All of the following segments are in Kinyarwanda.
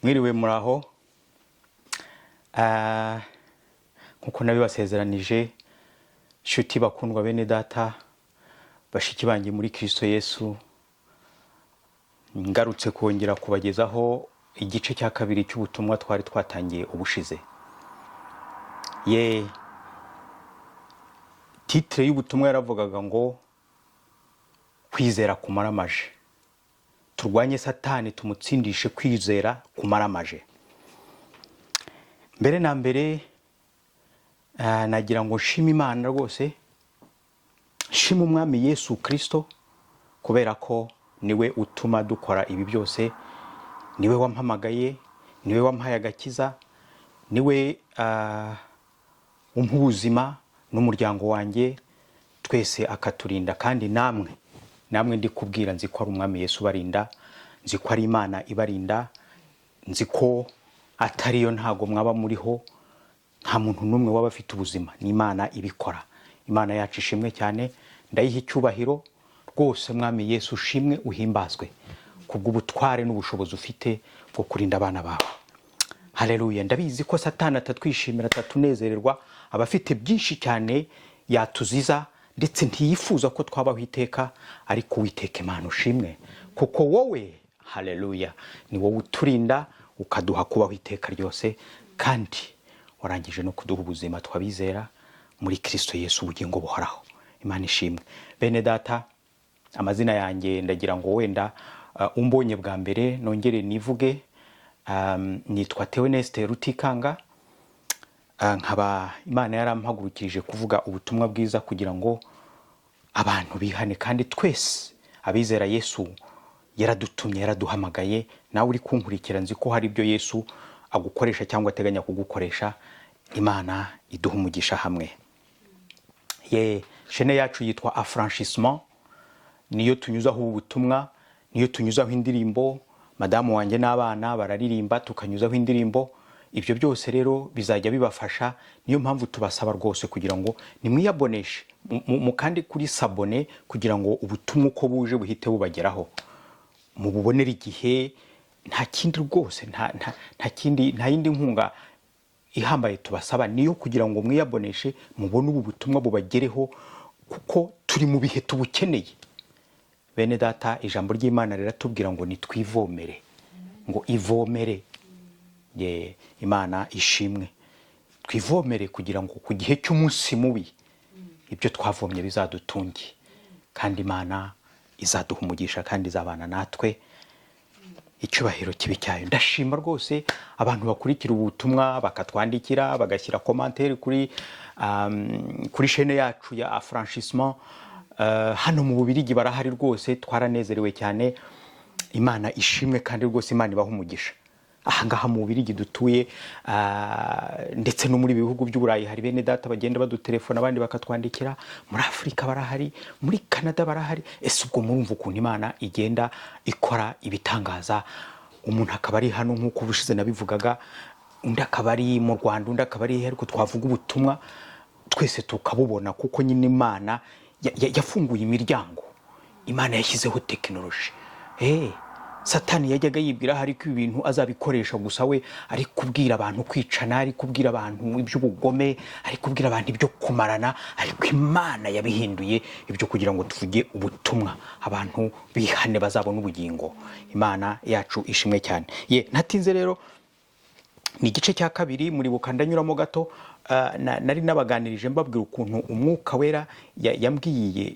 Mwiriwe, muraho. Nkuko nabibasezeranije, nshuti bakundwa, bene data, bashiki banjye muri Kristo Yesu, ngarutse kongera kubagezaho igice cya kabiri cy'ubutumwa twari twatangiye ubushize. Ye titre y'ubutumwa yaravugaga ngo "Kwizera kumaramaje, turwanye Satani tumutsindishe kwizera kumaramaje". Mbere na mbere nagira ngo nshime Imana rwose, nshime Umwami Yesu Kristo, kubera ko niwe utuma dukora ibi byose, niwe wampamagaye, niwe wampaye agakiza, niwe umpa ubuzima n'umuryango wanjye twese akaturinda. Kandi namwe ndi kubwira, nzi ko ari Umwami Yesu ubarinda, nzi ko ari Imana ibarinda, nzi ko atariyo ntago mwaba muriho. Nta muntu n'umwe waba afite ubuzima, ni Imana ibikora. Imana yacu ishimwe cyane, ndayiha icyubahiro rwose. Mwami Yesu, ushimwe, uhimbazwe kubw'ubutware n'ubushobozi ufite bwo kurinda abana bawe. Haleluya! Ndabizi ko Satani atatwishimira, atatunezererwa, aba afite byinshi cyane yatuziza, ndetse ntiyifuza ko twabaho iteka. Ariko Uwiteka Imana ushimwe, kuko wowe, haleluya, ni wowe uturinda ukaduha kubaho iteka ryose, kandi warangije no kuduha ubuzima twabizera muri Kristo Yesu, ubugingo buhoraho. Imana ishimwe. Bene data, amazina yanjye ndagira ngo wenda umbonye bwa mbere nongere nivuge. Nitwa Theoneste Rutikanga. Nkaba Imana yarampagurukirije kuvuga ubutumwa bwiza kugira ngo abantu bihane, kandi twese abizera Yesu yaradutumye, yaraduhamagaye. Nawe uri kunkurikira, nzi ko hari ibyo Yesu agukoresha cyangwa ateganya kugukoresha. Imana iduha umugisha hamwe. Ye chaîne yacu yitwa Affranchissement, niyo tunyuzaho ubu butumwa, niyo tunyuzaho indirimbo. Madamu wanjye n'abana bararirimba, tukanyuzaho indirimbo. Ibyo byose rero bizajya bibafasha. Niyo mpamvu tubasaba rwose kugira ngo nimwiyaboneshe, mukande kuri s'abonner, kugira ngo ubutumwa uko buje buhite bubageraho, mububonere igihe. Nta kindi rwose, nta kindi, nta yindi nkunga ihambaye tubasaba, niyo kugira ngo mwiyaboneshe, mubone ubu butumwa bubagereho, kuko turi mu bihe tubukeneye. Bene data, ijambo ry'Imana riratubwira ngo nitwivomere, ngo ivomere. Ye, Imana ishimwe. Twivomere kugira ngo ku gihe cy'umunsi mubi ibyo twavomye bizadutunge, kandi Imana izaduha umugisha kandi izabana natwe, icyubahiro kibe cyayo. Ndashima rwose abantu bakurikira ubutumwa, bakatwandikira, bagashyira commentaire kuri chaîne yacu ya Affranchissement. Hano mu Bubirigi barahari rwose, twaranezerewe cyane. Imana ishimwe, kandi rwose Imana ibaha umugisha. Ahangaha mu Bubirigi dutuye, ndetse no muri bihugu by'Uburayi hari bene data bagenda badutelefona, abandi bakatwandikira. Muri Afurika barahari, muri Canada barahari. Ese ubwo murumva ukuntu Imana igenda ikora ibitangaza? Umuntu akaba ari hano, nk'uko ubushize nabivugaga, undi akaba ari mu Rwanda, undi akaba ari he, ariko twavuga ubutumwa twese tukabubona, kuko nyine Imana yafunguye imiryango, Imana yashyizeho tekinoloji. Satani yajyaga yibwira hari ko ibintu azabikoresha gusa we ari kubwira abantu kwicana, ari kubwira abantu iby'ubugome, ari kubwira abantu ibyo kumarana, ariko Imana yabihinduye ibyo kugira ngo tuvuge ubutumwa, abantu bihane bazabona ubugingo. Imana yacu ishimwe cyane. Ye, ntatinze rero, ni igice cya kabiri. Muribuka, ndanyuramo gato, nari nabaganirije mbabwira ukuntu Umwuka Wera yambwiye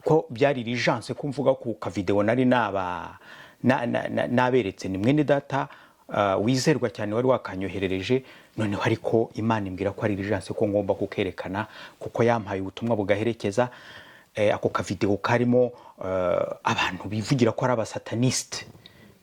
ko byari urgence ko mvuga ku kavideo nari naba naberetse. Ni mwene data wizerwa cyane wari wakanyoherereje. Noneho ariko Imana imbwira ko ari urgence ko ngomba kukerekana, kuko yampaye ubutumwa bugaherekeza. Ako kavideo karimo abantu bivugira ko ari abasatanisite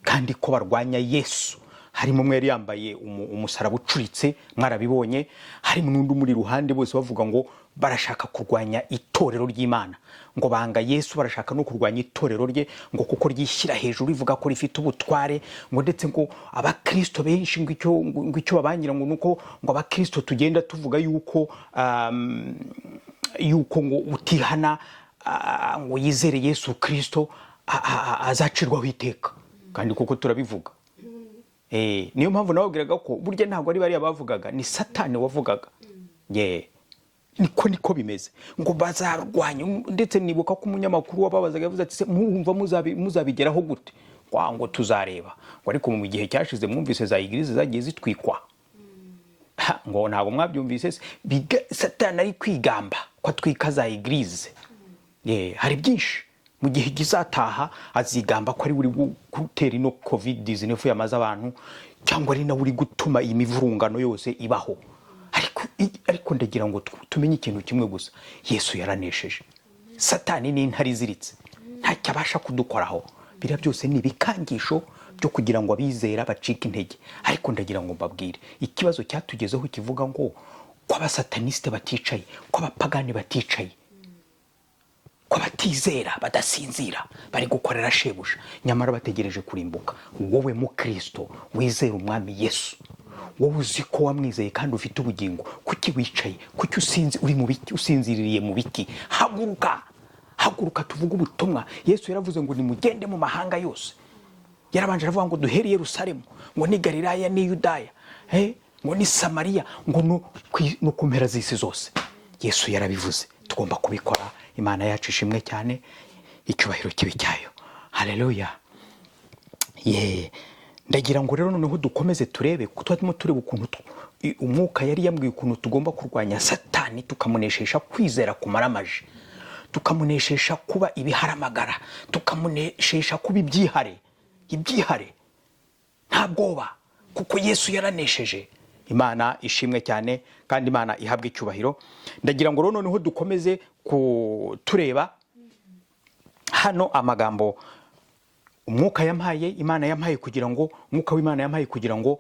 kandi ko barwanya Yesu. Harimo umwe yari yambaye umusaraba ucuritse, mwarabibonye, harimo n'undi umuri iruhande, bose bavuga ngo barashaka kurwanya itorero ry'Imana, ngo banga Yesu, barashaka no kurwanya itorero rye, ngo kuko ryishyira hejuru rivuga ko rifite ubutware, ngo ndetse ngo abakristo benshi ngo icyo babangira ngo nuko ngo abakristo tugenda tuvuga yuko ngo utihana ngo yizere Yesu Kristo azacirwaho iteka. Kandi kuko turabivuga. Niyo mpamvu nababwiraga ko burya ntabwo ari bariya bavugaga, ni Satani wavugaga. Ye, niko bimeze, ngo bazarwanya. Ndetse nibuka ko umunyamakuru wababazaga yavuze ati: "Se mwumva muzabigeraho gute?" Ngo tuzareba, ngo ariko mu gihe cyashize mwumvise za église zagiye zitwikwa. Ha, ngo ntabwo mwabyumvise se? Satani ari kwigamba ko atwika za église. Ye, hari byinshi mu gihe kizataha azigamba ko ari uri gutera ino COVID 19 yamaze abantu, cyangwa ari nawe uri gutuma iyi mivurungano yose ibaho. Ariko ndagira ngo tumenye ikintu kimwe gusa: Yesu yaranesheje. Satani ni intare iziritse, ntacyo abasha kudukoraho. Biriya byose ni ibikangisho byo kugira ngo abizera bacike intege. Ariko ndagira ngo mbabwire ikibazo cyatugezeho kivuga ngo ko abasatanisite baticaye, ko abapagani baticaye, ko abatizera badasinzira, bari gukorera shebuja nyamara bategereje kurimbuka. Wowe mukristo wizera Umwami Yesu, wowe uzi ko wamwizeye kandi ufite ubugingo, kuki wicaye? Kuki usinzi uri mu biki? Usinziririye mu biki? Haguruka, haguruka, tuvuge ubutumwa. Yesu yaravuze ngo nimugende mu mahanga yose. Yarabanje aravuga ngo duhere i Yerusalemu, ngo ni Galilaya n'i Yudaya, ngo ni Samariya, ngo no ku mpera z'isi zose. Yesu yarabivuze, tugomba kubikora. Imana yacu ishimwe cyane, icyubahiro kibe cyayo. Haleluya. Ye, ndagira ngo rero noneho dukomeze turebe, kuko turimo tureba ukuntu umwuka yari yambwiye ukuntu tugomba kurwanya Satani, tukamuneshesha kwizera kumaramaje, tukamuneshesha kuba ibiharamagara, tukamuneshesha kuba ibyihare, ibyihare, nta bwoba, kuko Yesu yaranesheje. Imana ishimwe cyane kandi Imana ihabwe icyubahiro. Ndagira ngo rero noneho dukomeze tureba hano amagambo umwuka yampaye, Imana yampaye, kugira ngo umwuka w'Imana yampaye kugira ngo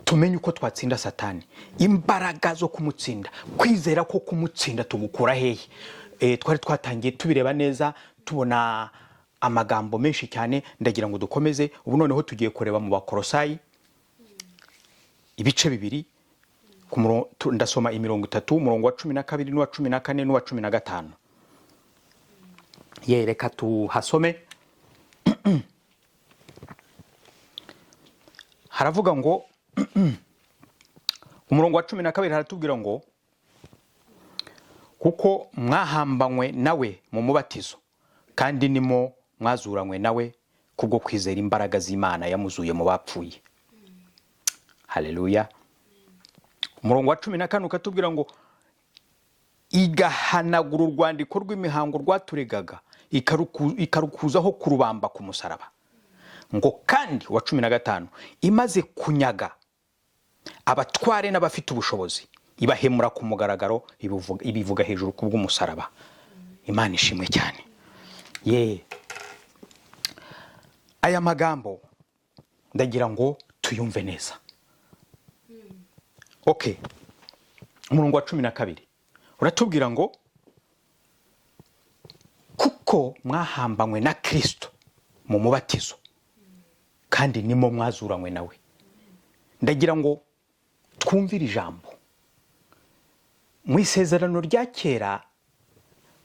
tumenye uko twatsinda Satani, imbaraga zo kumutsinda, kwizera ko kumutsinda tugukura hehe. Twari twatangiye tubireba neza, tubona amagambo menshi cyane. Ndagira ngo dukomeze. Ubu noneho tugiye kureba mu Bakorosayi ibice 2, ndasoma imirongo itatu, umurongo wa 12 n'uwa 14 n'uwa 15. Ye, reka tuhasome. Haravuga ngo, umurongo wa 12 haratubwira ngo: "Kuko mwahambanywe nawe mu mubatizo, kandi nimo mwazuranywe nawe kubwo kwizera imbaraga z'Imana yamuzuye mu bapfuye." Haleluya. Umurongo wa 14 ukatubwira ngo: "Igahanagura urwandiko rw'imihango rwaturegaga, ikarukuzaho kurubamba ku musaraba." Ngo kandi wa 15: "Imaze kunyaga abatware n'abafite ubushobozi, ibahemura ku mugaragaro, ibivuga hejuru ku bw'umusaraba." Imana ishimwe cyane. Ye, aya magambo ndagira ngo tuyumve neza. Okay, umurongo wa 12 uratubwira ngo: "Kuko mwahambanywe na Kristo mu mubatizo, kandi nimo mwazuranywe nawe." Ndagira ngo twumvire ijambo. Mu isezerano rya kera,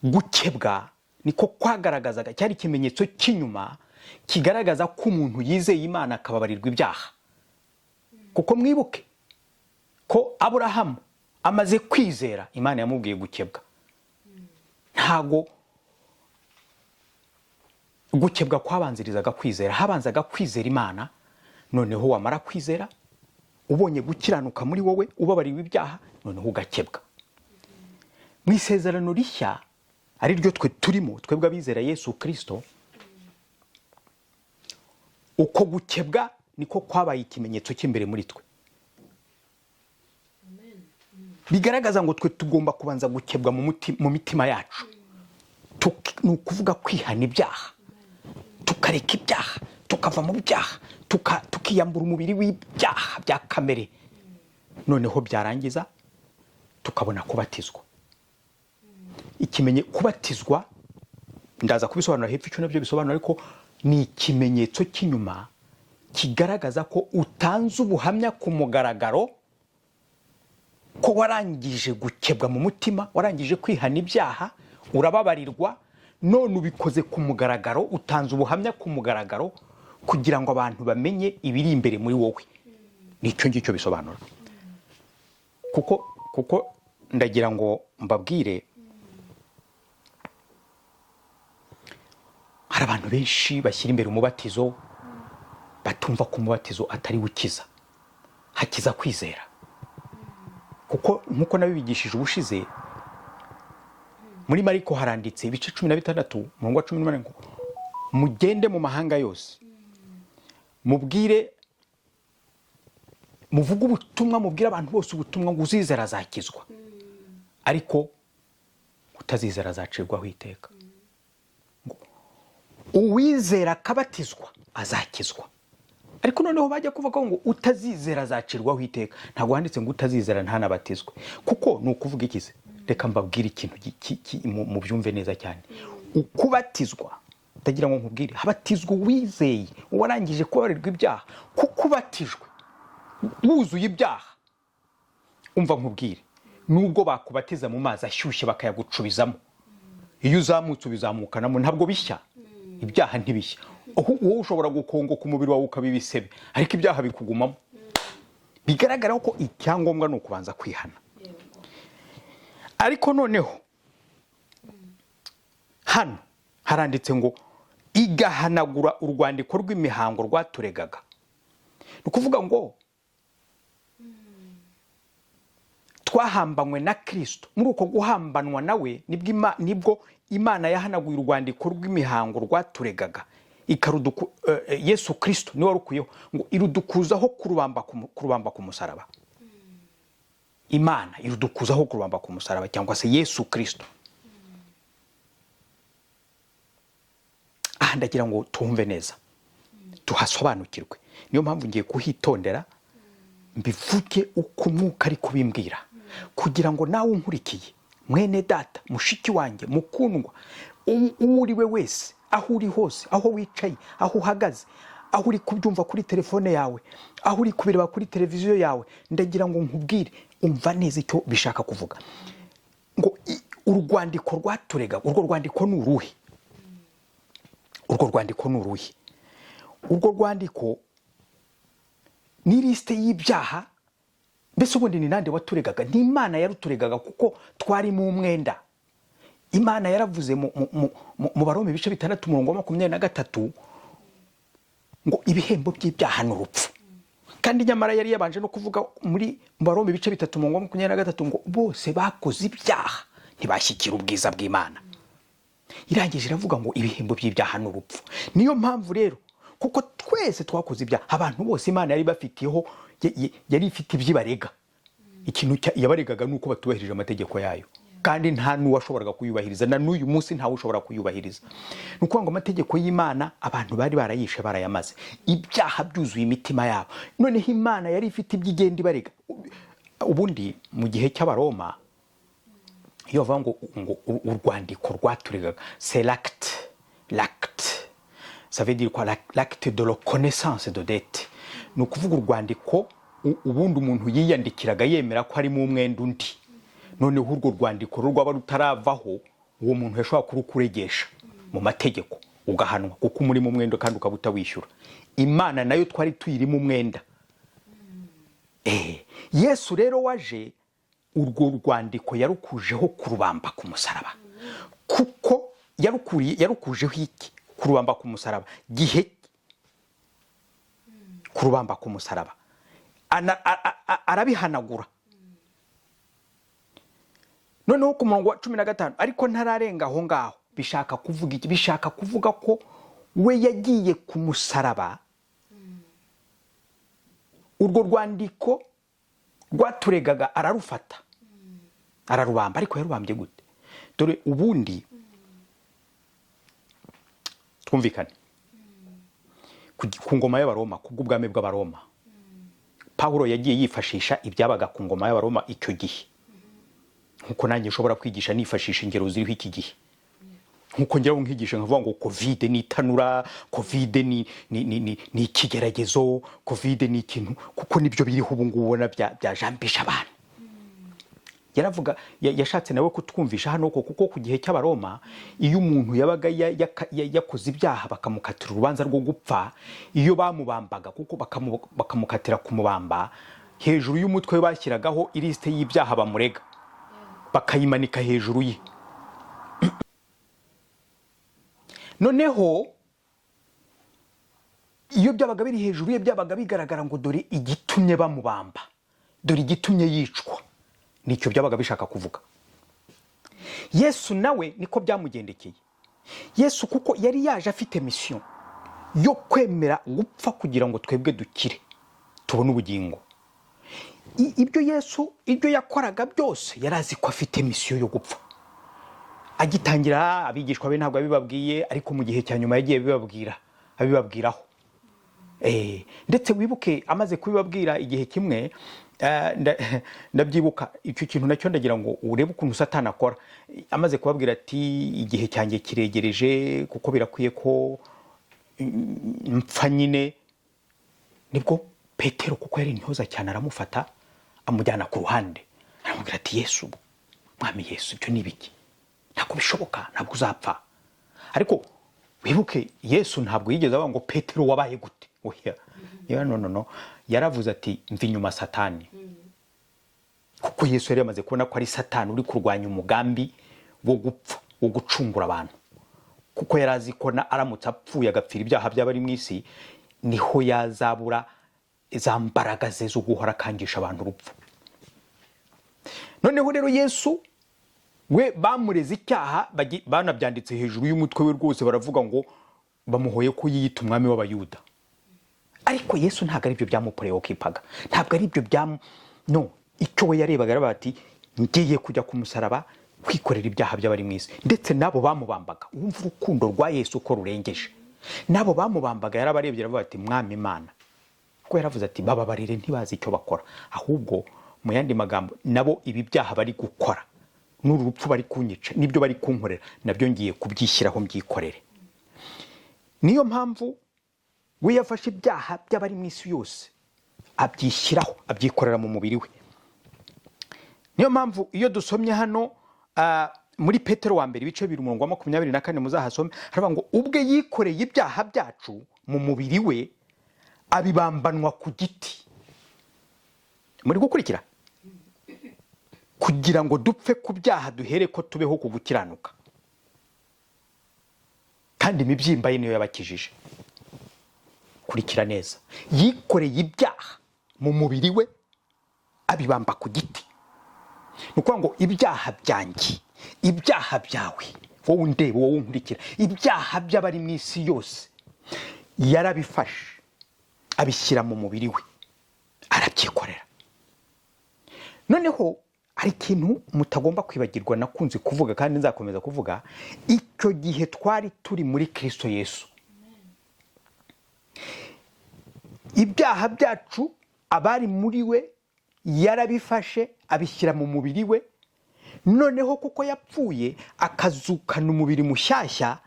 gukebwa niko kwagaragazaga, cyari ikimenyetso cy'inyuma kigaragaza ko umuntu yizeye Imana akababarirwa ibyaha. Kuko mwibuke ko Aburahamu amaze kwizera, Imana yamubwiye gukebwa. Ntago gukebwa kwabanzirizaga kwizera, habanzaga kwizera Imana. Noneho wamara kwizera, ubonye gukiranuka muri wowe, ubabariwe ibyaha, noneho ugakebwa. Mu isezerano rishya, ari ryo twe turimo, twebwe abizera Yesu Kirisito, uko gukebwa niko kwabaye ikimenyetso cy'imbere muri twe, bigaragaza ngo twe tugomba kubanza gukebwa mu mitima yacu. Ni ukuvuga kwihana ibyaha, tukareka ibyaha, tukava mu byaha, tukiyambura umubiri w'ibyaha bya kamere. Noneho byarangiza tukabona kubatizwa. Kubatizwa ndaza kubisobanura hepfo icyo nabyo bisobanura, ariko ni ikimenyetso cy'inyuma kigaragaza ko utanze ubuhamya ku mugaragaro ko warangije gukebwa mu mutima, warangije kwihana ibyaha, urababarirwa, none ubikoze ku mugaragaro, utanze ubuhamya ku mugaragaro kugira ngo abantu bamenye ibiri imbere muri wowe. Nicyo ngicyo bisobanura. Kuko ndagira ngo mbabwire, hari abantu benshi bashyira imbere umubatizo, batumva ko umubatizo atari ukiza, hakiza kwizera. Kuko nk'uko nabibigishije ubushize, muri Mariko haranditse ibice 16, umurongo wa 18 ngo mugende mu mahanga yose, mubwire, muvuge ubutumwa, mubwire abantu bose ubutumwa, ngo uzizera azakizwa, ariko utazizera azacirwaho iteka. Uwizera akabatizwa azakizwa. Ariko noneho bajya kuvuga ngo utazizera azacirwaho iteka, ntabwo handitse ngo utazizera ntanabatizwe. Kuko ni ukuvuga iki se? Reka mbabwire ikintu mubyumve neza cyane. Ukubatizwa, ndagira ngo nkubwire, habatizwa uwizeye, uwarangije kubabarirwa ibyaha. Kuko ubatijwe wuzuye ibyaha, umva nkubwire, nubwo bakubatiza mu mazi ashyushye bakayagucubizamo, iyo uzamutse ubizamukanamo, ntabwo bishya. Ibyaha ntibishya. Wowe ushobora gukongoka umubiri wawe ukaba ibisebe, ariko ibyaha bikugumamo. Bigaragara ko icyangombwa ni ukubanza kwihana. Ariko noneho hano haranditse ngo igahanagura urwandiko rw'imihango rwaturegaga. Ni ukuvuga ngo twahambanywe na Kristo. Muri uko guhambanwa nawe nibwo Imana yahanaguye urwandiko rw'imihango rwaturegaga, Yesu Kristo niwe warukuyeho, ngo irudukuzaho kurubamba ku musaraba. Imana irudukuzaho kurubamba ku musaraba, cyangwa se Yesu Kristo. Aha ndagira ngo tuhumve neza, tuhasobanukirwe. Niyo mpamvu ngiye kuhitondera, mbivuge uko umwuka ari kubimbwira, kugira ngo nawe unkurikiye, mwene data, mushiki wanjye mukundwa, uwo uri we wese, aho uri hose, aho wicaye, aho uhagaze, aho uri kubyumva kuri telefone yawe, aho uri kubireba kuri televiziyo yawe, ndagira ngo nkubwire, umva neza icyo bishaka kuvuga. Ngo urwandiko rwaturega, urwo rwandiko ni uruhe? Urwo rwandiko ni uruhe? Urwo rwandiko ni lisite y'ibyaha. Mbese ubundi ni nande waturegaga? Ni Imana yaruturegaga, kuko twari mu mwenda. Imana yaravuze mu Baroma ibice 6 umurongo wa 23 ngo ibihembo by'ibyaha ni urupfu. Kandi nyamara yari yabanje no kuvuga muri Baroma ibice 3 umurongo wa 23 ngo bose bakoze ibyaha ntibashyikira ubwiza bw'Imana. Irangije iravuga ngo ibihembo by'ibyaha ni urupfu. Niyo mpamvu rero, kuko twese twakoze ibyaha, abantu bose Imana yari bafitiyeho, yari ifite ibyibarega. Ikintu yabaregaga ni uko batubahirije amategeko yayo, kandi nta n'uwashoboraga kuyubahiriza, na n'uyu munsi ntawe ushobora kuyubahiriza. Ni ukuvuga ngo amategeko y'Imana abantu bari barayishe, barayamaze, ibyaha byuzuye imitima yabo. Noneho Imana yari ifite ibyo igenda ibarega. Ubundi mu gihe cy'Abaroma, iyo bavuga ngo urwandiko rwaturegaga, c'est l'acte, l'acte ça veut dire quoi? L'acte de reconnaissance de dette. Ni ukuvuga urwandiko ubundi umuntu yiyandikiraga yemera ko harimo umwenda undi. Noneho urwo rwandiko rwaba rutaravaho, uwo muntu yashobora kurukuregesha mu mategeko ugahanwa, kuko umurimo umwenda kandi ukaba utawishyura. Imana nayo twari tuyirimo umwenda. Yesu rero waje, urwo rwandiko yarukujeho kurubamba ku musaraba. Kuko yarukujeho iki? Kurubamba ku musaraba. Gihe kurubamba ku musaraba. Arabihanagura. Noneho ku murongo wa 15, ariko ntararenga aho ngaho, bishaka kuvuga iki? Bishaka kuvuga ko we yagiye ku musaraba, urwo rwandiko rwaturegaga ararufata, ararubamba. Ariko yarubambye gute? Dore ubundi twumvikane, ku ngoma y'Abaroma, kubw'ubwami bw'Abaroma, Pawulo yagiye yifashisha ibyabaga ku ngoma y'Abaroma icyo gihe, nkuko nanjye nshobora kwigisha nifashisha ingero ziriho iki gihe. Nkuko ngira ngo nkigisha nkavuga ngo Covid ni itanura, Covid ni ikigeragezo, Covid ni ikintu, kuko nibyo biriho ubu ngubu ubona byajambisha abantu. Yaravuga, yashatse nawe kutwumvisha hano ko kuko ku gihe cy'Abaroma, iyo umuntu yabaga yakoze ibyaha bakamukatira urubanza rwo gupfa, iyo bamubambaga, kuko bakamukatira kumubamba, hejuru y'umutwe we bashyiragaho ilisite y'ibyaha bamurega, bakayimanika hejuru ye. Noneho iyo byabaga biri hejuru ye, byabaga bigaragara ngo dore igitumye bamubamba, dore igitumye yicwa. Nicyo byabaga bishaka kuvuga. Yesu nawe niko byamugendekeye. Yesu kuko yari yaje afite mission yo kwemera gupfa kugira ngo twebwe dukire, tubone ubugingo. Ibyo Yesu, ibyo yakoraga byose, yari azi ko afite mission yo gupfa. Agitangira abigishwa be ntabwo abibabwiye, ariko mu gihe cya nyuma yagiye abibabwiraho. Ndetse wibuke amaze kubibabwira igihe kimwe, ndabyibuka icyo kintu nacyo, ndagira ngo urebe ukuntu Satani akora. Amaze kubabwira ati igihe cyanjye kiregereje, kuko birakwiye ko mpfa nyine, nibwo Petero, kuko yari intyoza cyane, aramufata amujyana ku ruhande, aramubwira ati Yesu, Mwami Yesu, ibyo ni ibiki? Ntabwo bishoboka, ntabwo uzapfa. Ariko wibuke Yesu ntabwo yigeze avuga ngo Petero wabaye gute? Oya. Ya, no, no, no. Yaravuze ati mva inyuma Satani. Kuko Yesu yari yamaze kubona ko ari Satani uri kurwanya umugambi wo gupfa, wo gucungura abantu. Kuko yari azi ko aramutse apfuye agapfira ibyaha by'abari mu isi, niho yazabura za mbaraga ze zo guhora akangisha abantu urupfu. Noneho rero Yesu we bamureze icyaha, banabyanditse hejuru y'umutwe we rwose, baravuga ngo bamuhoye ko yiyita umwami w'Abayuda. Ariko Yesu ntabwo ari byo byamupreokipaga, ntabwo ari byo byamu, no, icyo we yarebaga, aravuga ati ngiye kujya ku musaraba kwikorera ibyaha by'abari mu isi. Ndetse n'abo bamubambaga, wumva urukundo rwa Yesu uko rurengeje, n'abo bamubambaga yarabarebye aravuga ati Mwami Imana, kuko yaravuze ati bababarire ntibazi icyo bakora. Ahubwo mu yandi magambo, nabo ibi byaha bari gukora n'uru rupfu bari kunyica n'ibyo bari kunkorera, nabyo ngiye kubyishyiraho mbyikorere. Niyo mpamvu we yafashe ibyaha by'abari mu isi yose abyishyiraho, abyikorera mu mubiri we. Niyo mpamvu iyo dusomye hano muri Petero wa mbere ibice 2 umurongo wa 24, muzahasome, haravuga ngo ubwe yikoreye ibyaha byacu mu mubiri we abibambanwa ku giti. Muri gukurikira? Kugira ngo dupfe ku byaha duhere ko tubeho ku gukiranuka. Kandi imibyimba ye niyo yabakijije. Kurikira neza. Yikoreye ibyaha mu mubiri we abibamba ku giti. Ni ukuvuga ngo ibyaha byanjye, ibyaha byawe, wowe undeba, wowe unkurikira, ibyaha by'abari mu isi yose yarabifashe abishyira mu mubiri we arabyikorera. Noneho hari ikintu mutagomba kwibagirwa, nakunze kuvuga kandi nzakomeza kuvuga, icyo gihe twari turi muri Kristo Yesu, ibyaha byacu abari muri we yarabifashe abishyira mu mubiri we. Noneho kuko yapfuye akazukana umubiri mushyashya,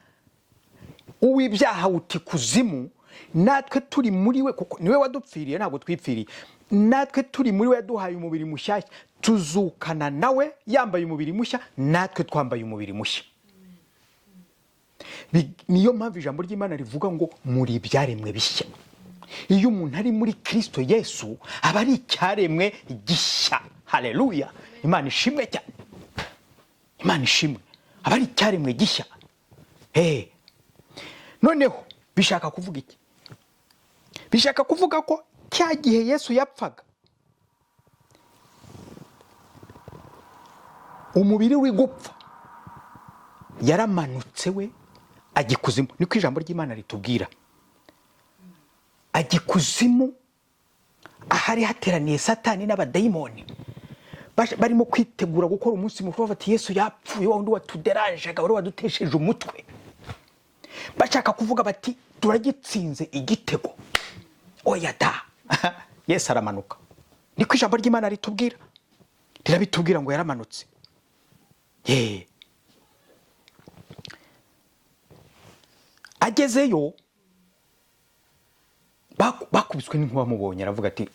uw'ibyaha uti kuzimu, natwe turi muri we, kuko niwe wadupfiriye ntabwo twipfiriye, natwe turi muri we yaduhaye umubiri mushyashya, tuzukana nawe yambaye umubiri mushya, natwe twambaye umubiri mushya. Niyo mpamvu ijambo ry'Imana rivuga ngo muri ibyaremwe bishya. Iyo umuntu ari muri Kristo Yesu aba ari icyaremwe gishya. Haleluya, Imana ishimwe cyane, Imana ishimwe, aba ari icyaremwe gishya. Noneho bishaka kuvuga iki? Bishaka kuvuga ko cya gihe Yesu yapfaga umubiri we gupfa, yaramanutse we ajya ikuzimu. Niko ijambo ry'Imana ritubwira. Ajya ikuzimu ahari hateraniye Satani n'abadayimoni, barimo kwitegura gukora umunsi mukuru, bafata Yesu yapfuye, wa wundi watuderanjaga, wari wadutesheje umutwe. Bashaka kuvuga bati turagitsinze igitego. Oya da. Yesu aramanuka. Niko ijambo ry'Imana ritubwira, rirabitubwira ngo yaramanutse. Agezeyo bakubiswe n'inkuba bamubonye, aravuga ati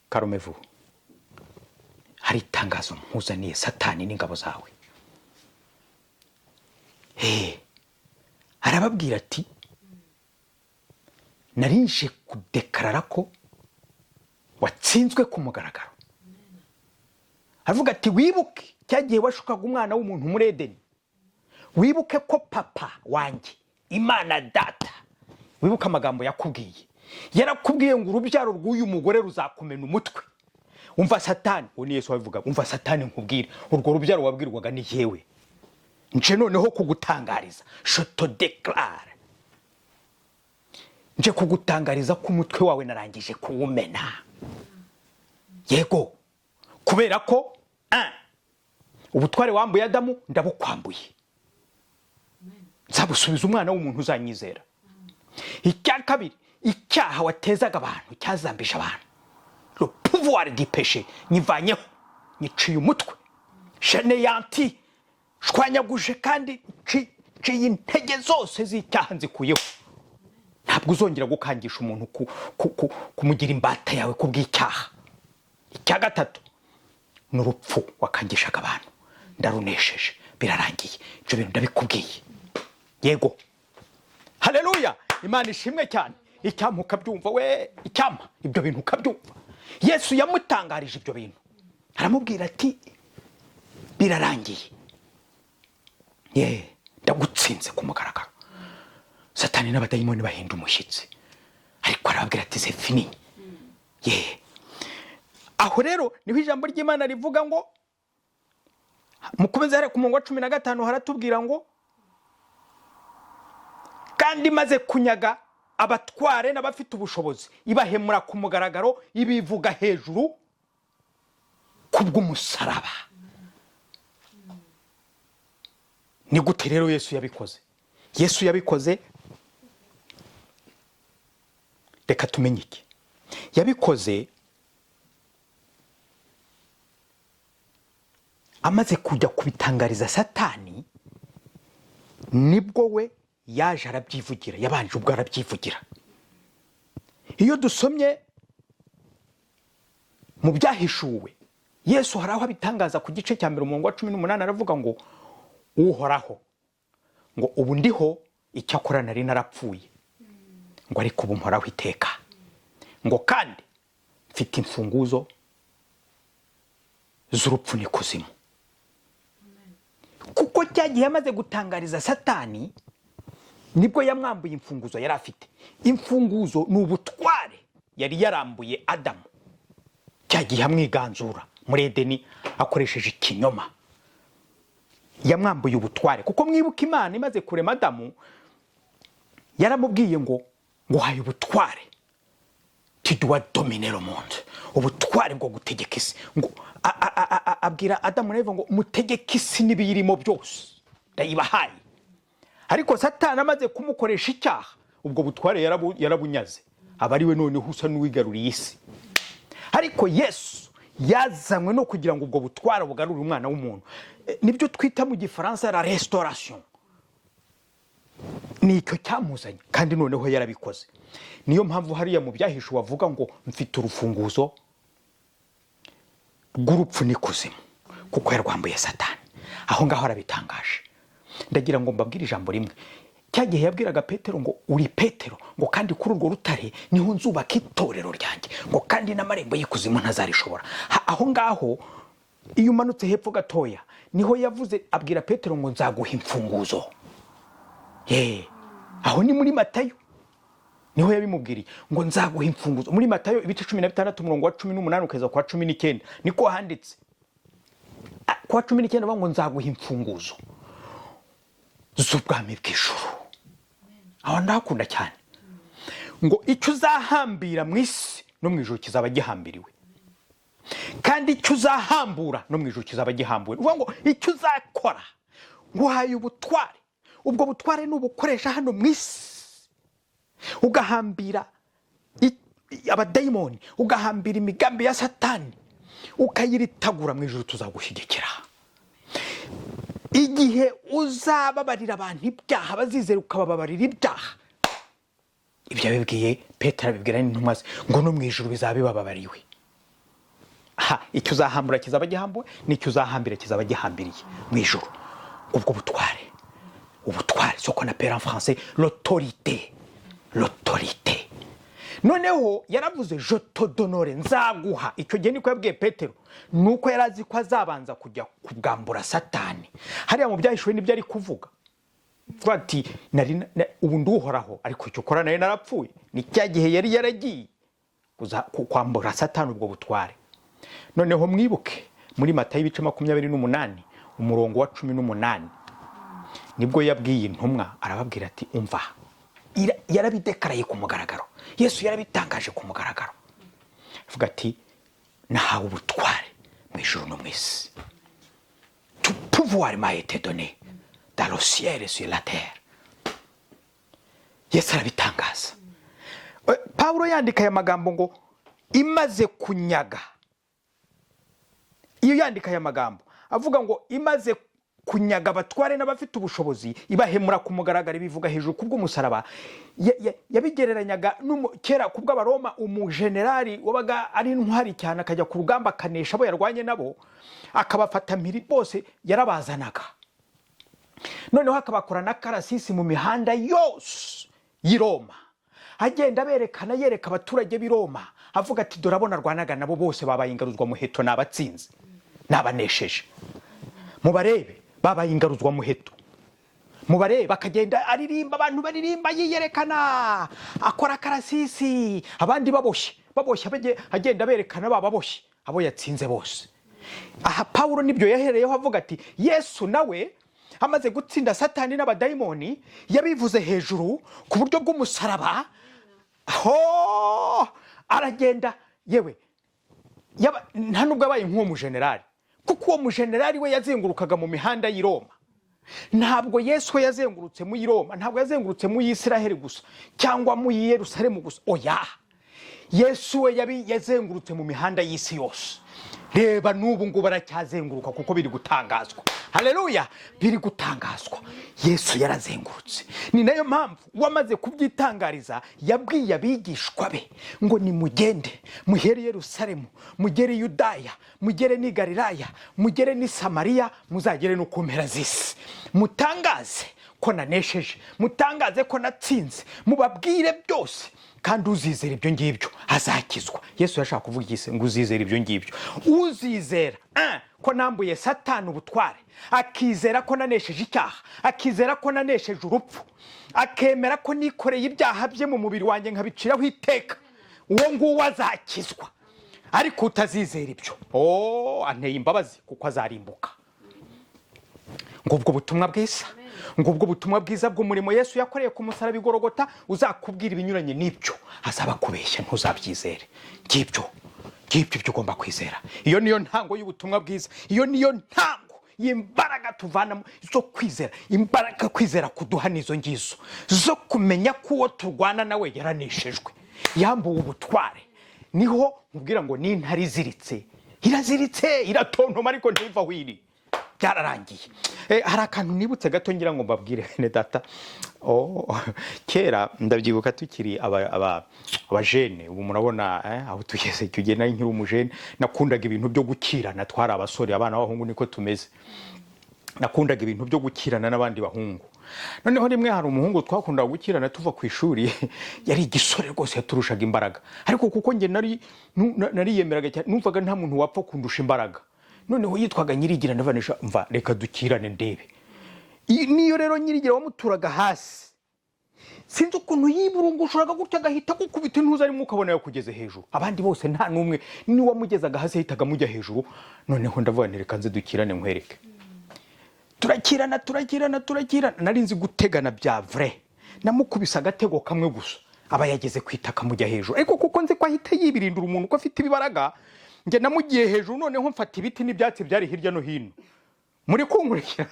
karumevu, Hari itangazo mpuzaniye, Satani n'ingabo zawe. Arababwira ati: "Narinje kudekarara ko watsinzwe ku mugaragaro." Aravuga ati: "Wibuke cya gihe washukaga umwana w'umuntu muri Edeni. Wibuke ko papa wanjye, Imana Data, wibuke amagambo yakubwiye. Yarakubwiye ngo urubyaro rw'uyu mugore ruzakumena umutwe. Umva Satani," uwo ni Yesu wabivuga, "umva Satani nkubwire, urwo rubyaro wabwirwaga ni yewe. Nje noneho kugutangariza, je te déclare, nje kugutangariza ko umutwe wawe narangije kuwumena." Yego, kubera ko un, ubutware wambuye Adamu ndabukwambuye, nzabusubiza umwana w'umuntu uzanyizera. Icya kabiri, icyaha watezaga abantu, cyazambije abantu, le pouvoir du péché, nyivanyeho, nyiciye umutwe, j'anéantis, shwanyaguje kandi nciye intege zose z'icyaha, nzikuyeho. Ntabwo uzongera gukangisha umuntu kumugira imbata yawe ku bw'icyaha. Icya gatatu ni urupfu wakangishaga abantu, ndarunesheje, birarangiye. Ibyo bintu ndabikubwiye." Yego, haleluya, Imana ishimwe cyane. Icyampa ukabyumva we, icyampa ibyo bintu ukabyumva. Yesu yamutangarije ibyo bintu, aramubwira ati: "Birarangiye, ye ndagutsinze ku mugaragaro." Satani n'abadayimoni bahinda umushyitsi, ariko arababwira ati: "C'est fini." Ye, aho rero niho ijambo ry'Imana rivuga ngo mukomeze hariya ku murongo wa 15, haratubwira ngo: "Kandi imaze kunyaga abatware n'abafite ubushobozi, ibahemura ku mugaragaro, ibivuga hejuru kubw'umusaraba." Ni gute rero Yesu yabikoze? Yesu yabikoze, reka tumenye iki yabikoze. Amaze kujya kubitangariza Satani, nibwo we yaje arabyivugira, yabanje ubwo arabyivugira. Iyo dusomye mu Byahishuwe, Yesu hari aho abitangaza ku gice cya 1, umurongo wa 18, aravuga ngo: "Uhoraho ngo ubu ndiho, icyakora nari narapfuye," ngo "ariko ubu mporaho iteka," ngo "kandi mfite imfunguzo z'urupfu n'ikuzimu." Kuko cya gihe amaze gutangariza Satani, nibwo yamwambuye imfunguzo yari afite. Imfunguzo ni ubutware yari yarambuye Adamu cya gihe amwiganzura muri Edeni akoresheje ikinyoma. Yamwambuye ubutware, kuko mwibuka Imana imaze kurema Adamu yaramubwiye ngo: "Nguhaye ubutware, tu dois dominer le monde," ubutware bwo gutegeka isi. Ngo abwira Adamu na Eva ngo: "Mutegeke isi n'ibiyirimo byose, ndayibahaye." Ariko Satani amaze kumukoresha icyaha, ubwo butware yarabunyaze, aba ari we noneho usa n'uwigaruriye isi. Ariko Yesu yazanywe no kugira ngo ubwo butware bugarure umwana w'umuntu. Nibyo twita mu Gifaransa la restauration. Ni icyo cyamuzanye, kandi noneho yarabikoze. Niyo mpamvu hariya mu Byahishuwe bavuga ngo: "Mfite urufunguzo rw'urupfu n'ikuzimu," kuko yarwambuye Satani. Aho ngaho arabitangaje. Ndagira ngo mbabwire ijambo rimwe. Cya gihe yabwiraga Petero ngo: "Uri Petero," ngo "kandi kuri urwo rutare niho nzubaka itorero ryanjye," ngo "kandi n'amarembo y'ikuzimu ntazarishobora." Aho ngaho iyo umanutse hepfo gatoya, niho yavuze abwira Petero ngo: "Nzaguha imfunguzo." Ye, aho ni muri Matayo, niho yabimubwiriye ngo: "Nzaguha imfunguzo." Muri Matayo ibice 16, umurongo wa 18 ukageza ku wa 19, niko handitse. Ku wa 19 bavuga ngo: "Nzaguha imfunguzo z'ubwami bw'ijuru." Aho ndahakunda cyane. Ngo: "Icyo uzahambira mu isi, no mu ijuru kizaba gihambiriwe, kandi icyo uzahambura, no mu ijuru kizaba gihambuwe." Ni ukuvuga ngo icyo uzakora, nguhaye ubutware. Ubwo butware nubukoresha hano mu isi, ugahambira abadayimoni, ugahambira imigambi ya Satani, ukayiritagura, mu ijuru tuzagushyigikira. Igihe uzababarira abantu ibyaha, bazizera ukabababarira ibyaha, ibyo yabibwiye Petero, abibwira n'intumwa ze, ngo no mu ijuru bizaba bibababariwe. Ha, icyo uzahambura kizaba gihambuwe, n'icyo uzahambira kizaba gihambiriye mu ijuru. Ubwo butware, ubutware, ce qu'on appelle en français l'autorité, l'autorité. Noneho yaravuze: "Je te donnerai", nzaguha. Icyo gihe niko yabwiye Petero, nuko yari azi ko azabanza kujya kubwambura Satani. Hariya mu Byahishuwe nibyo ari kuvuga. Vuga ati: "Nari ubu nduhoraho, ariko icyo ukora nari narapfuye." Ni cya gihe yari yaragiye kwambura Satani ubwo butware. Noneho mwibuke muri Matayo ibice 28, umurongo wa 18, nibwo yabwiye intumwa, arababwira ati: "Umva." Yarabidekaraye ku mugaragaro, Yesu yarabitangaje ku mugaragaro, avuga ati: "Nahawe ubutware mu ijuru no mu isi." "Tout pouvoir m'a été donné dans le ciel et sur la terre." Yesu arabitangaza. Pawulo yandika aya magambo ngo imaze kunyaga, iyo yandika aya magambo avuga ngo imaze kunyaga abatware n'abafite ubushobozi, ibahemura ku mugaragaro, ibivuga hejuru kubw'umusaraba. Yabigereranyaga kera ku bw'Abaroma, umujenerali wabaga ari intwari cyane, akajya ku rugamba, akanesha abo yarwanye nabo, akabafata mpiri bose, yarabazanaga, noneho akabakora n'akarasisi mu mihanda yose y'i Roma, agenda aberekana, yereka abaturage b'i Roma, avuga ati: "Dore abo narwanaga nabo bose babaye ingaruzwa muheto, nabatsinze, nabanesheje, mubarebe, babaye ingaruzwa muheto, mubarebe." Akagenda aririmba, abantu baririmba, yiyerekana, akora akarasisi, abandi baboshye, baboshye, agenda aberekana bababoshye, abo yatsinze bose. Aha Pawulo nibyo yahereyeho avuga ati: "Yesu nawe amaze gutsinda Satani n'abadayimoni, yabivuze hejuru ku buryo bw'umusaraba." Ho aragenda, yewe nta nubwo abaye nk'uwo mujenerali, kuko uwo mujenerali we yazengurukaga mu mihanda y'i Roma. Ntabwo Yesu we yazengurutse mu y'i Roma, ntabwo yazengurutse mu y'Isiraheli gusa cyangwa mu y'i Yerusalemu gusa, oya. Yesu we yazengurutse mu mihanda y'isi yose. Reba n'ubu ngubu aracyazenguruka, kuko biri gutangazwa. Haleluya, biri gutangazwa. Yesu yarazengurutse. Ni nayo mpamvu wamaze kubyitangariza yabwiye abigishwa be ngo: "Nimugende muhere i Yerusalemu, mugere i Yudaya, mugere n'i Galilaya, mugere n'i Samariya, muzagere no ku mpera z'isi, mutangaze ko nanesheje, mutangaze ko natsinze, mubabwire byose, kandi uzizera ibyo ngibyo azakizwa." Yesu yashaka kuvuga iki se? Ngo uzizera ibyo ngibyo, uzizera ko nambuye Satani ubutware, akizera ko nanesheje icyaha, akizera ko nanesheje urupfu, akemera ko nikoreye ibyaha bye mu mubiri wanjye nkabiciraho iteka, uwo nguwo azakizwa. Ariko utazizera ibyo, oh, anteye imbabazi, kuko azarimbuka. Ngubwo butumwa bwiza, ngubwo butumwa bwiza bw'umurimo Yesu yakoreye ku musaraba i Gorogota. Uzakubwira ibinyuranye n'ibyo azaba akubeshya, ntuzabyizere. Ngibyo, ngibyo ibyo ugomba kwizera. Iyo niyo ntango y'ubutumwa bwiza, iyo niyo ntango y'imbaraga tuvanamo zo kwizera. Imbaraga kwizera kuduha nizo ngizo zo kumenya ko uwo turwana nawe yaraneshejwe, yambuwe ubutware. Niho nkubwira ngo n'intare iziritse iraziritse, iratontoma, ariko ntiva aho iri, byararangiye. Hari akantu nibutse gato ngira ngo mbabwire, bene data. Oh, kera ndabyibuka tukiri abajene, ubu murabona aho tugeze. Icyo gihe nari nkiri umujene, nakundaga ibintu byo gukirana. Twari abasore, abana b'abahungu niko tumeze. Nakundaga ibintu byo gukirana n'abandi bahungu. Noneho rimwe hari umuhungu twakundaga gukirana tuva ku ishuri, yari igisore rwose, yaturushaga imbaraga, ariko kuko njye nariyemeraga cyane, numvaga nta muntu wapfa kundusha imbaraga. Noneho yitwaga Nyirigira. Ndavanisha: "Mva, reka dukirane ndebe." Niyo rero Nyirigira wamuturaga hasi, sinzi ukuntu yiburungushuraga gutya, agahita agukubita intuza arimo, ukabona yakugeze hejuru. Abandi bose nta n'umwe niwamugezaga hasi, yahitaga amujya hejuru. Noneho ndavuga nti: "Reka nze dukirane nkwereke." Turakirana, turakirana, turakirana. Nari nzi gutegana bya vrai. Namukubise agatego kamwe gusa, aba yageze ku itaka, mujya hejuru. Ariko kuko nzi ko ahita yibirindura umuntu ko afite ibibaraga, njye namugiye hejuru. Noneho mfata ibiti n'ibyatsi byari hirya no hino, muri kunkurikira,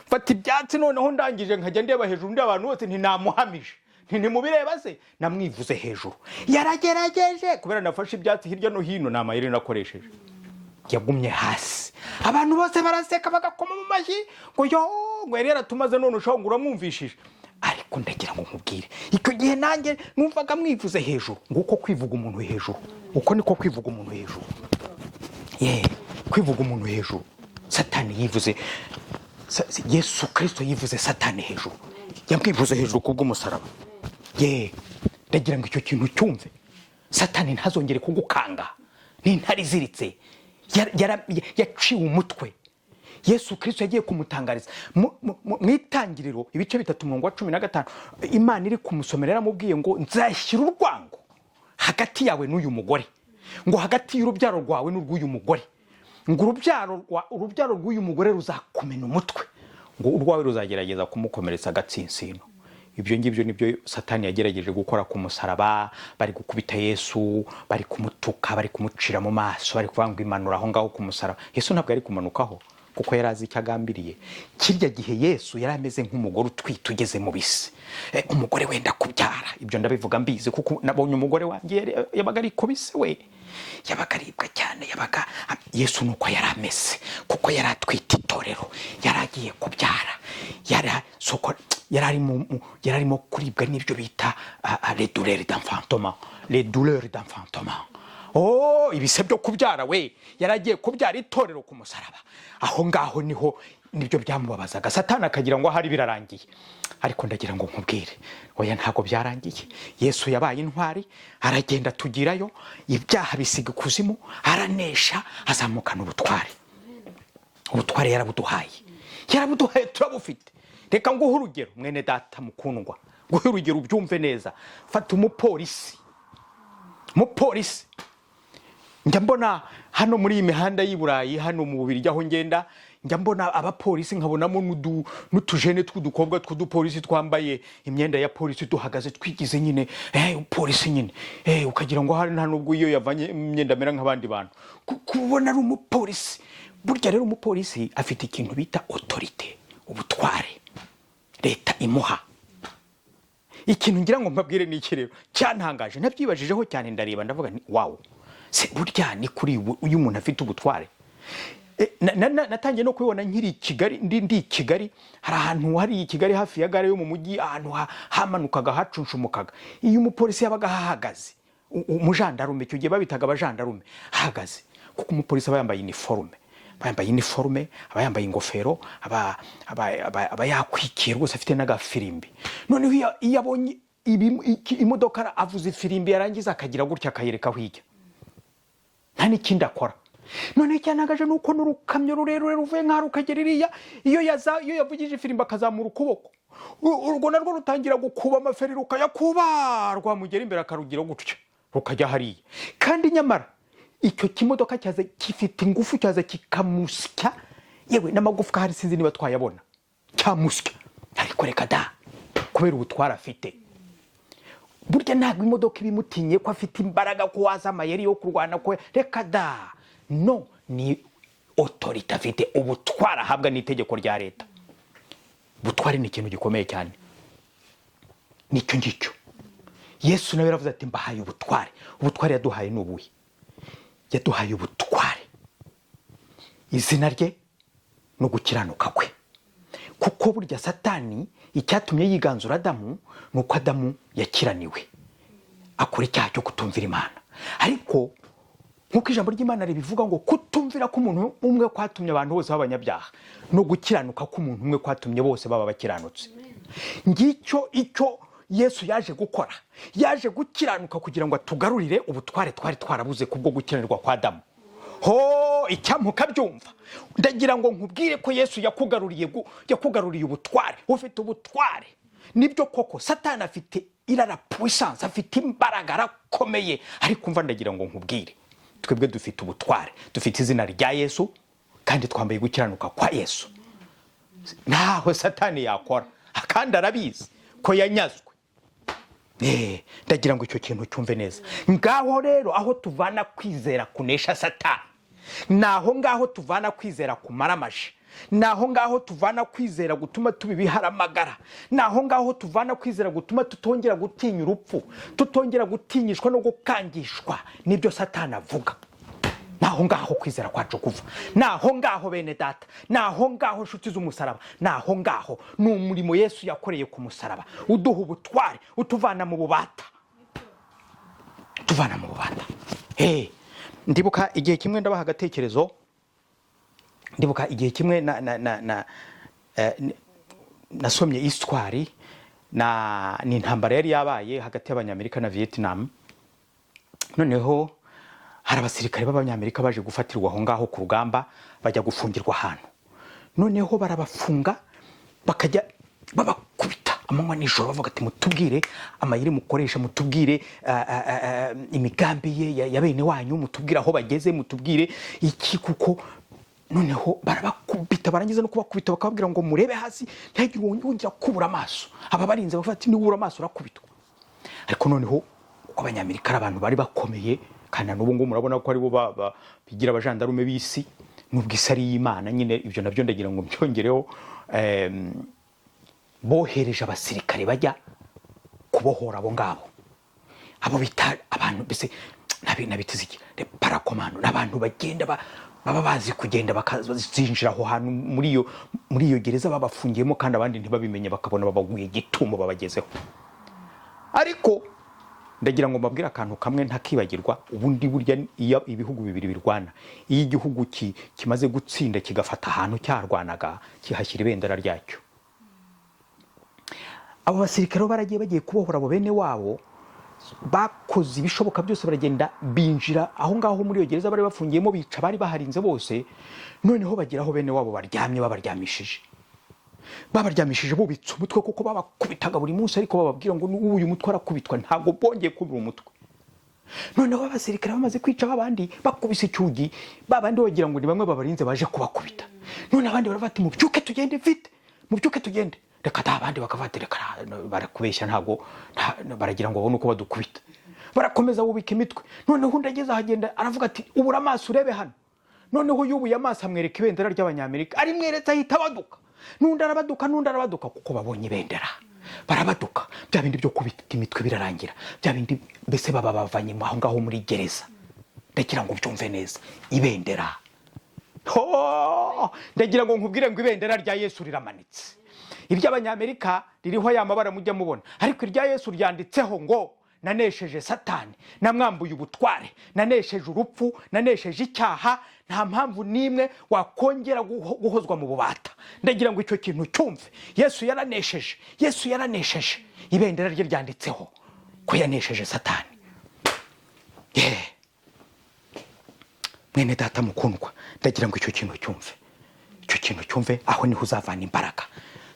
mfata ibyatsi. Noneho ndangije nkajya ndeba hejuru, ndeba abantu bose, ntinamuhamije, ntimubireba se, namwivuze hejuru. Yaragerageje, kubera nafashe ibyatsi hirya no hino, ni amayeri nakoresheje, yagumye hasi. Abantu bose baraseka, bagakoma mu mashyi ngo: "Yo," ngo: "yari yaratumaze, none ushobora ngo uramwumvishije." Ariko Ariko ndagira ngo nkubwire, icyo gihe nanjye numvaga mwivuze hejuru. Nguko kwivuga umuntu hejuru, uko niko kwivuga umuntu hejuru. Ye, kwivuga umuntu hejuru. Satani yivuze, Yesu Kirisito yivuze Satani hejuru, yamwivuze hejuru kubw'umusaraba. Ye, ndagira ngo icyo kintu cyumve. Satani ntazongere kugukanga n'intare iziritse. Yaciwe umutwe. Yesu Kirisito yagiye kumutangariza mu Itangiriro ibice 3, umurongo wa 15. Imana iri kumusomera yaramubwiye ngo: "Nzashyira urwango hagati yawe n'uyu mugore," ngo "hagati y'urubyaro rwawe n'urw'uyu mugore," ngo "urubyaro rw'uyu mugore ruzakumena umutwe," ngo "urwawe ruzagerageza kumukomeretsa agatsinsino." Ibyo ngibyo nibyo Satani yagerageje gukora ku musaraba. Bari gukubita Yesu, bari kumutuka, bari kumucira mu maso, bari kuvuga ngo imanura aho ngaho ku musaraba. Yesu ntabwo yari kumanukaho kuko yari azi icyo agambiriye. Kirya gihe Yesu yari ameze nk'umugore utwite ugeze mu bise, umugore wenda kubyara. Ibyo ndabivuga mbizi kuko nabonye umugore wanjye yabaga ari kubise, we yabaga aribwa cyane. Yabaga Yesu nuko yari ameze, kuko yari atwite itorero, yari agiye kubyara, yari soko, yari arimo kuribwa n'ibyo bita les douleurs d'enfantement, les douleurs d'enfantement. Oh, ibise byo kubyara. We yari agiye kubyara itorero ku musaraba. Aho ngaho niho nibyo byamubabazaga. Satani akagira ngo ahari birarangiye, ariko ndagira ngo nkubwire, oya, ntabwo byarangiye. Yesu yabaye intwari, aragenda tugirayo, ibyaha bisiga ikuzimu, aranesha, azamukana ubutware. Ubutware yarabuduhaye, yarabuduhaye, turabufite. Reka nguhe urugero, mwene data mukundwa, nguhe urugero ubyumve neza. Fata umupolisi. Umupolisi, njya mbona hano muri iyi mihanda y'i Burayi, hano mu Bubirigi aho ngenda, njya mbona abapolisi, nkabonamo n'utujene tw'udukobwa tw'udupolisi twambaye imyenda ya polisi, duhagaze twigize nyine polisi nyine, ukagira ngo hari nta nubwo iyo yavanye imyenda amera nk'abandi bantu. Kubona ari umupolisi. Burya rero umupolisi afite ikintu bita autorité, ubutware leta imuha. Ikintu ngira ngo mbabwire ni iki rero cyantangaje, nabyibajijeho cyane, ndareba ndavuga ni wow, se burya ni kuri ubu uyu umuntu afite ubutware. Natangiye no kubibona nkiri i Kigali, ndi i Kigali. Hari ahantu hari i Kigali hafi ya gare yo mu mujyi, ahantu hamanukaga, hacunshumukaga. Iyo umupolisi yabaga ahahagaze, umujandarume, icyo gihe babitaga abajandarume, ahagaze, kuko umupolisi aba yambaye iniforume, aba yambaye iniforume, aba yambaye ingofero, aba yakwikiye rwose, afite n'agafirimbi. Noneho iyo abonye imodoka, avuza ifirimbi, yarangiza akagira gutya akayereka aho ijya, nta n'ikindi akora. Noneho icyantangaje ni uko n'urukamyo rurerure ruvuye nk'aho rukagera iriya, iyo yavugije ifirimbi akazamura ukuboko, urwo narwo rutangira gukuba amaferi, rukayakuba, rwamugera imbere akarugira gutya rukajya hariya. Kandi nyamara icyo kimodoka cyaza gifite ingufu, cyaza kikamusya, yewe n'amagufwa hari sinzi niba twayabona, cyamusya. Ariko reka da, kubera ubutware afite. Burya ntabwo imodoka iba imutinye ko afite imbaraga, ko waza amayeri yo kurwana ko, reka da. No ni autorité afite, ubutware ahabwa n'itegeko rya leta. Ubutware ni ikintu gikomeye cyane. Nicyo ngicyo Yesu nawe yaravuze ati: "Mbahaye ubutware." Ubutware yaduhaye ni ubuhe? Yaduhaye ubutware izina rye no gukiranuka kwe, kuko burya Satani icyatumye yiganzura Adamu ni uko Adamu yakiraniwe, akora icyaha cyo kutumvira Imana. Ariko nk'uko ijambo ry'Imana ribivuga ngo kutumvira k'umuntu umwe kwatumye abantu bose baba abanyabyaha, no gukiranuka k'umuntu umwe kwatumye bose baba bakiranutse. Ngicyo icyo Yesu yaje gukora. Yaje gukiranuka kugira ngo atugarurire ubutware twari twarabuze kubwo gukiranirwa kwa Adamu. Ho icyampa ukabyumva. Ndagira ngo nkubwire ko Yesu yakugaruriye ubutware, ufite ubutware. Nibyo koko Satani afite irara puissance, afite imbaraga, arakomeye, ariko umva, ndagira ngo nkubwire, twebwe dufite ubutware, dufite izina rya Yesu kandi twambaye gukiranuka kwa Yesu. Ntaho Satani yakora, kandi arabizi ko yanyazwe. Ndagira ngo icyo kintu cyumve neza. Ngaho rero aho tuvana kwizera kunesha Satani, ni aho ngaho tuvana kwizera kumaramaje, ni aho ngaho tuvana kwizera gutuma tuba ibiharamagara, ni aho ngaho tuvana kwizera gutuma tutongera gutinya urupfu, tutongera gutinyishwa no gukangishwa n'ibyo Satani avuga. Naho ngaho kwizera kwacu kuva, naho ngaho bene data, naho ngaho nshuti z'umusaraba, naho ngaho. Ni umurimo Yesu yakoreye ku musaraba uduha ubutware, utuvana mu bubata, utuvana mu bubata. Hey, ndibuka igihe kimwe, ndabaha agatekerezo, ndibuka igihe kimwe na nasomye histoire na ni intambara yari yabaye hagati y'Abanyamerika na Vietnam. Noneho hari abasirikare b'Abanyamerika baje gufatirwa aho ngaho ku rugamba, bajya gufungirwa ahantu. Noneho barabafunga, bakajya babakubita amanywa nijoro, bavuga ati: "Mutubwire amayeri mukoresha, mutubwire imigambi ye ya bene wanyu, mutubwire aho bageze, mutubwire iki." Kuko noneho barabakubita, barangiza no kubakubita bakababwira ngo: "Murebe hasi, ntihagire wongera kubura amaso." Aba barinze bavuga ati: "Niba ubura amaso urakubitwa." Ariko noneho kuko Abanyamerika ari abantu bari bakomeye, kandi na n'ubu ngubu murabona ko aribo bigira abajandarume b'isi, nubwo isi ari iy'Imana nyine, ibyo nabyo ndagira ngo mbyongereho. Bohereje abasirikare bajya kubohora abo ngabo, abo bita abantu mbese nabitize iki, parakomando, ni abantu bagenda baba bazi kugenda bakazinjira aho hantu muri iyo gereza babafungiyemo, kandi abandi ntibabimenye, bakabona babaguye gitumo babagezeho. Ariko ndagira ngo mbabwire akantu kamwe ntakibagirwa. Ubundi burya iyo ibihugu bibiri birwana, iyo igihugu kimaze gutsinda kigafata ahantu cyarwanaga, kihashyira ibendera ryacyo. Abo basirikare bo baragiye, bagiye kubohora abo bene wabo, bakoze ibishoboka byose, baragenda binjira aho ngaho muri iyo gereza bari bafungiyemo, bica bari baharinze bose. Noneho bagera aho bene wabo baryamye, babaryamishije bubitse umutwe, kuko babakubitaga buri munsi, ariko bababwira ngo uyu mutwe arakubitwa, ntabwo bongeye kubura umutwe. Noneho abasirikare bamaze kwica babandi, bakubise icyugi, babandi bagira ngo ni bamwe babarinze baje kubakubita. None abandi baravuga ati: "Mubyuke tugende vite, mubyuke tugende." Reka ta! Abandi bakavuga ati: "Reka, barakubeshya, ntabwo baragira ngo babone uko badukubita." Barakomeza bubika imitwe. Noneho undi ageze ahagenda aravuga ati: "Ubura amaso urebe hano." Noneho yubuye amaso amwereka ibendera ry'Abanyamerika, arimweretse ahita abaduka, n'undi arabaduka, n'undi arabaduka, kuko babonye ibendera barabaduka. Bya bindi byo kubita imitwe birarangira, bya bindi mbese baba bavanye aho ngaho muri gereza. Ndagira ngo ubyumve neza, ibendera. Ho! Ndagira ngo nkubwire ngo ibendera rya Yesu riramanitse. Iry'Abanyamerika ririho ya mabara mujya mubona, ariko irya Yesu ryanditseho ngo: "Nanesheje Satani, namwambuye ubutware, nanesheje urupfu, nanesheje icyaha. Nta mpamvu n'imwe wakongera guhozwa mu bubata." Ndagira ngo icyo kintu cyumve. Yesu yaranesheje, Yesu yaranesheje. Ibendera rye ryanditseho ko yanesheje Satani. Yeah. Mwene data mukundwa, ndagira ngo icyo kintu cyumve, icyo kintu cyumve. Aho niho uzavana imbaraga.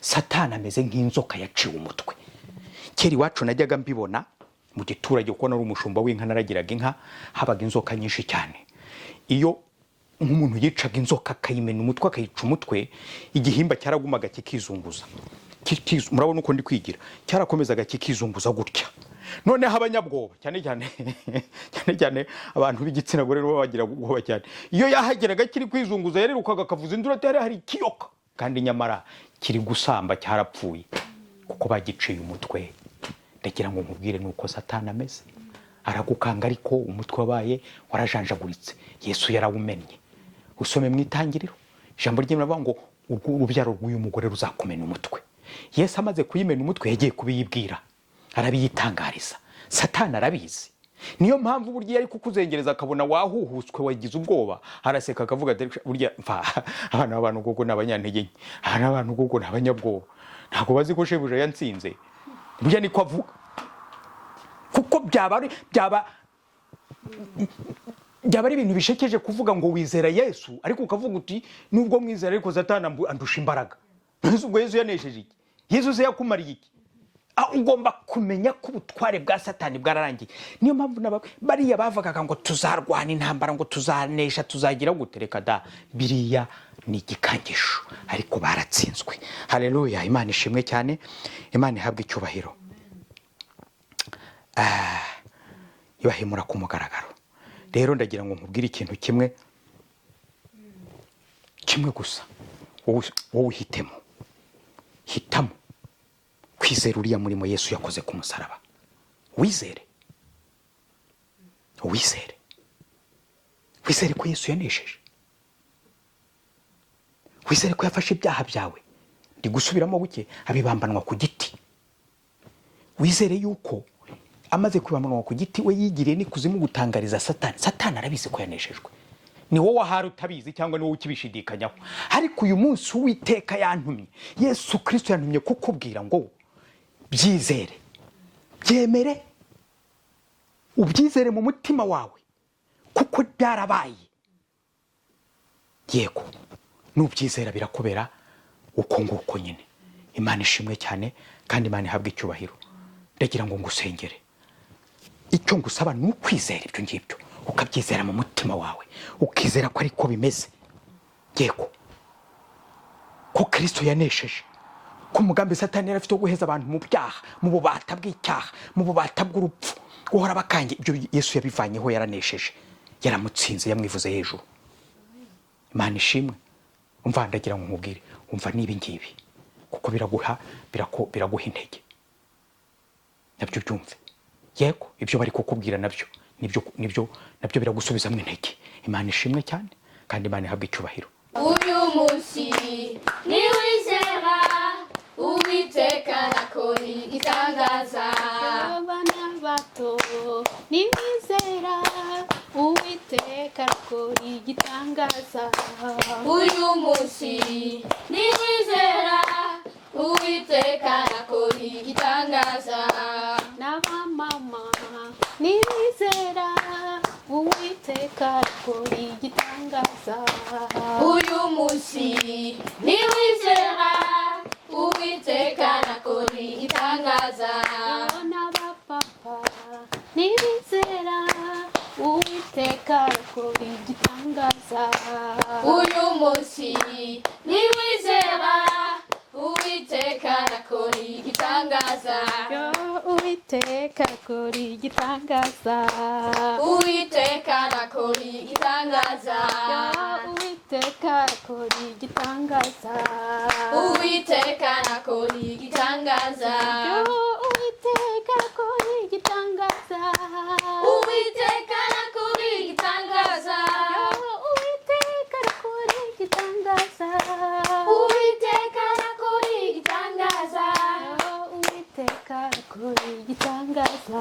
Satani ameze nk'inzoka yaciwe umutwe. Kera iwacu najyaga mbibona mu giturage, kuko nari umushumba w'inka, naragiraga inka, habaga inzoka nyinshi cyane. Iyo nk'umuntu yicaga inzoka akayimena umutwe, akayica umutwe, igihimba cyaragumaga kikizunguza. Murabona uko ndi kwigira, cyarakomezaga kikizunguza gutya. Noneho abanyabwoba, cyane cyane cyane cyane abantu b'igitsina gore, bo bagira ubwoba cyane, iyo yahageraga kiri kwizunguza yarirukaga akavuza induru ati: "Hari ikiyoka!" Kandi nyamara kiri gusamba, cyarapfuye kuko bagiciye umutwe. Ndagira ngo nkubwire nuko Satani ameze: aragukanga, ariko umutwe wabaye warajanjaguritse, Yesu yarawumennye. Usome mu Itangiriro, ijambo ry'Imana rivuga ngo urubyaro rw'uyu mugore ruzakumena umutwe. Yesu amaze kuyimena umutwe yagiye kubiyibwira, arabiyitangariza. Satani arabizi. Niyo mpamvu burya iyo ari kukuzengereza akabona wahuhutswe, wagize ubwoba, araseka akavuga ati: "Burya mfa abana b'abantu kuko ni abanyantege nke, abana b'abantu kuko ni abanyabwoba, ntabwo bazi ko shebuja yantsinze." Burya niko avuga, kuko byaba ari ibintu bishekeje kuvuga ngo wizera Yesu, ariko ukavuga uti: "Nubwo mwizera, ariko Satani andusha imbaraga." Mbese ubwo Yesu yanesheje iki? Yesu se yakumariye iki? Ugomba kumenya ko ubutware bwa Satani bwararangiye. Niyo mpamvu bariya bavugaga ngo tuzarwana intambara, ngo tuzanesha, tuzagira gute, reka da! Biriya ni igikangisho, ariko baratsinzwe. Haleluya! Imana ishimwe cyane, Imana ihabwe icyubahiro. Ibahemura ku mugaragaro. Rero ndagira ngo nkubwire ikintu kimwe, kimwe gusa. Wowe uhitemo, hitamo kwizera uriya murimo Yesu yakoze ku musaraba. Wizere, wizere. Wizere ko Yesu yanesheje, wizere ko yafashe ibyaha byawe, ndi gusubiramo buke, abibambanwa ku giti. Wizere yuko amaze kubibambanwa ku giti, we yigiriye n'ikuzimu gutangariza Satani. Satani arabizi ko yaneshejwe. Ni wowe ahari utabizi, cyangwa ni wowe ukibishidikanyaho. Ariko uyu munsi Uwiteka yantumye, Yesu Kirisito yantumye kukubwira ngo byizere, byemere, ubyizere mu mutima wawe, kuko byarabaye. Yego, nubyizera birakubera uko nguko nyine. Imana ishimwe cyane kandi Imana ihabwe icyubahiro. Ndagira ngo ngusengere. Icyo ngusaba ni ukwizera ibyo ngibyo, ukabyizera mu mutima wawe, ukizera ko ariko bimeze. Yego, ko Kirisito yanesheje, ko umugambi Satani yari afite wo guheza abantu mu byaha, mu bubata bw'icyaha, mu bubata bw'urupfu, guhora bakange, ibyo Yesu yabivanyeho, yaranesheje, yaramutsinze, yamwivuze hejuru. Imana ishimwe. Umva, ndagira ngo nkubwire, umva n'ibi ngibi, kuko biraguha intege nabyo byumve. Yego, ibyo bari kukubwira nabyo nibyo, nabyo biragusubizamo intege. Imana ishimwe cyane kandi Imana ihabwe icyubahiro. Uyu munsi niwizera, Uwiteka arakora igitangaza. Abana bato nimwizera, Uwiteka arakora igitangaza. Uyu munsi niwizera, Uwiteka arakora igitangaza. N'abamama nimwizera, Uwiteka arakora igitangaza. Uyu munsi niwizera, Uwiteka arakora igitangaza. N'abapapa nibizera, Uwiteka arakora igitangaza. Uyu munsi niwizera, Uwiteka arakora igitangaza. Yo, Uwiteka akora igitangaza. Uwiteka arakora igitangaza. Yo, Uwiteka akora igitangaza. Uwiteka arakora igitangaza. Yo, Uwiteka akora igitangaza. Uwiteka arakora igitangaza. Yo, Uwiteka akora igitangaza. Uwiteka arakora igitangaza. Yo, Uwiteka akora igitangaza.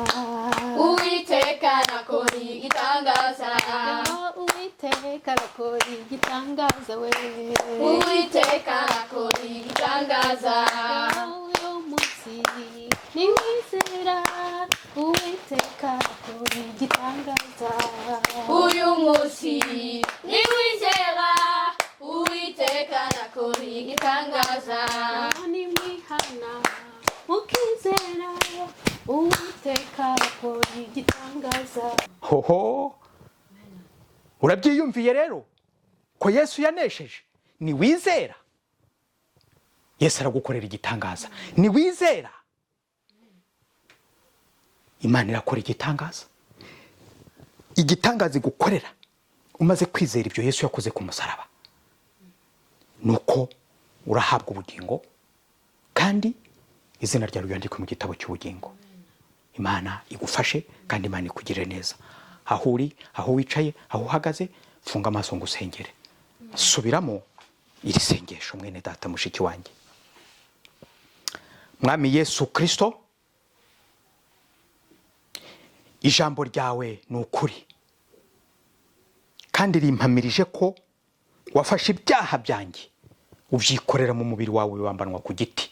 Uwiteka arakora igitangaza. Yo, Uwiteka arakora igitangaza we. Uwiteka arakora igitangaza. Uyu munsi niwizera, Uwiteka akora igitangaza. Uyu munsi niwizera, Uwiteka arakora igitangaza. Nimwihana mukizera, Uwiteka akora igitangaza. Hoho, urabyiyumviye rero ko Yesu yanesheje. Niwizera, Yesu aragukorera igitangaza. Niwizera, Imana irakora igitangaza. Igitangaza igukorera umaze kwizera ibyo Yesu yakoze ku musaraba ni uko urahabwa ubugingo, kandi izina ryawe ryandikwe mu gitabo cy'ubugingo. Imana igufashe kandi Imana ikugirire neza. Aho uri, aho wicaye, aho uhagaze, funga amaso ngo usengere. Subiramo iri sengesho, mwene data, mushiki wanjye. Mwami Yesu Kirisito, ijambo ryawe ni ukuri, kandi rimpamirije ko wafashe ibyaha byanjye ubyikorera mu mubiri wawe wibambanwa ku giti,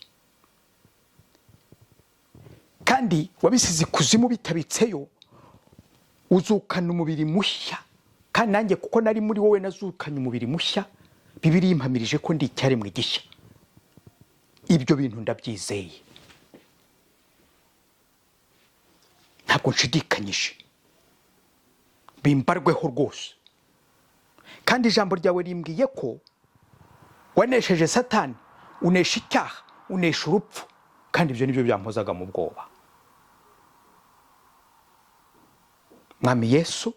kandi wabisize ikuzimu bitabitseyo, uzukana umubiri mushya. Kandi nanjye kuko nari muri wowe nazukanye umubiri mushya. Bibiliya impamirije ko ndi icyaremwe gishya. Ibyo bintu ndabyizeye, ntabwo nshidikanyije, bimbarweho rwose. Kandi ijambo ryawe rimbwiye ko wanesheje Satani, unesha icyaha, unesha urupfu, kandi ibyo nibyo byampozaga mu bwoba. Mwami Yesu,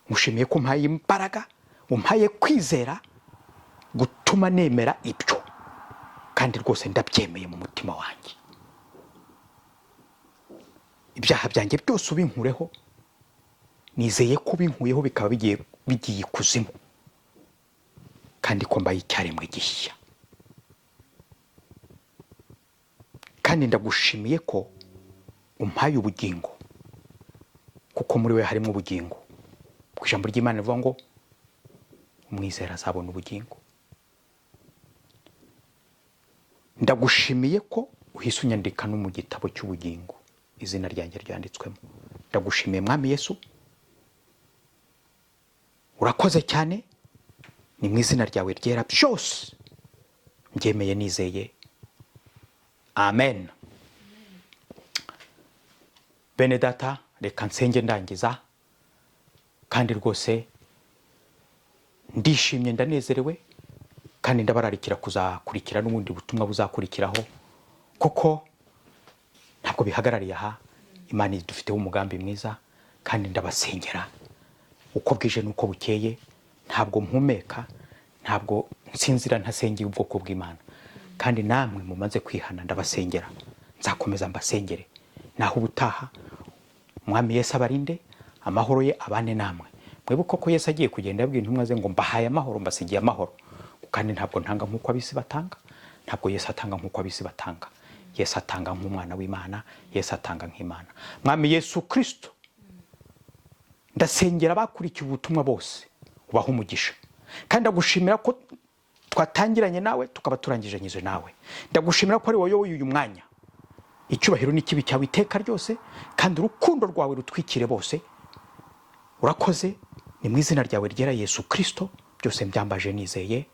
ngushimiye ko umpaye imbaraga, umpaye kwizera gutuma nemera ibyo, kandi rwose ndabyemeye mu mutima wanjye. Ibyaha byanjye byose ubinkureho, nizeye ko ubinkuyeho bikaba bigiye bigiye ikuzimu, kandi ko mbaye icyaremwe gishya. Kandi ndagushimiye ko umpaye ubugingo, kuko muri we harimo ubugingo. Ku ijambo ry'Imana rivuga ngo umwizera azabona ubugingo. Ndagushimiye ko uhise unyandika no mu gitabo cy'ubugingo, izina ryanjye ryanditswemo. Ndagushimiye Mwami Yesu, urakoze cyane. Ni mu izina ryawe ryera byose mbyemeye nizeye, amen. Bene data, reka nsenge ndangiza, kandi rwose ndishimye, ndanezerewe, kandi ndabararikira kuzakurikira n'ubundi butumwa buzakurikiraho, kuko ntabwo bihagarariye aha. Imana idufiteho umugambi mwiza, kandi ndabasengera uko bwije n'uko bukeye. Ntabwo mpumeka, ntabwo nsinzira ntasengeye ubwoko bw'Imana. Kandi namwe mumaze kwihana ndabasengera, nzakomeza mbasengere. Naho ubutaha, Umwami Yesu abarinde, amahoro ye abane namwe. Mwibuke ko Yesu agiye kugenda yabwiye intumwa ze ngo mbahaye amahoro, mbasigiye amahoro. Kandi ntabwo ntanga nk'uko ab'isi batanga, ntabwo Yesu atanga nk'uko ab'isi batanga. Yesu atanga nk'umwana w'Imana, Yesu atanga nk'Imana. Mwami Yesu Kristo, ndasengera abakurikiye ubutumwa bose, ubahe umugisha. Kandi ndagushimira ko twatangiranye nawe tukaba turangijanyije nawe. Ndagushimira ko ari wowe wayoboye uyu mwanya. Icyubahiro n'ikibi cyawe iteka ryose, kandi urukundo rwawe rutwikire bose. Urakoze, ni mu izina ryawe ryera Yesu Kristo byose mbyambaje nizeye,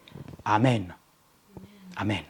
amen, amen.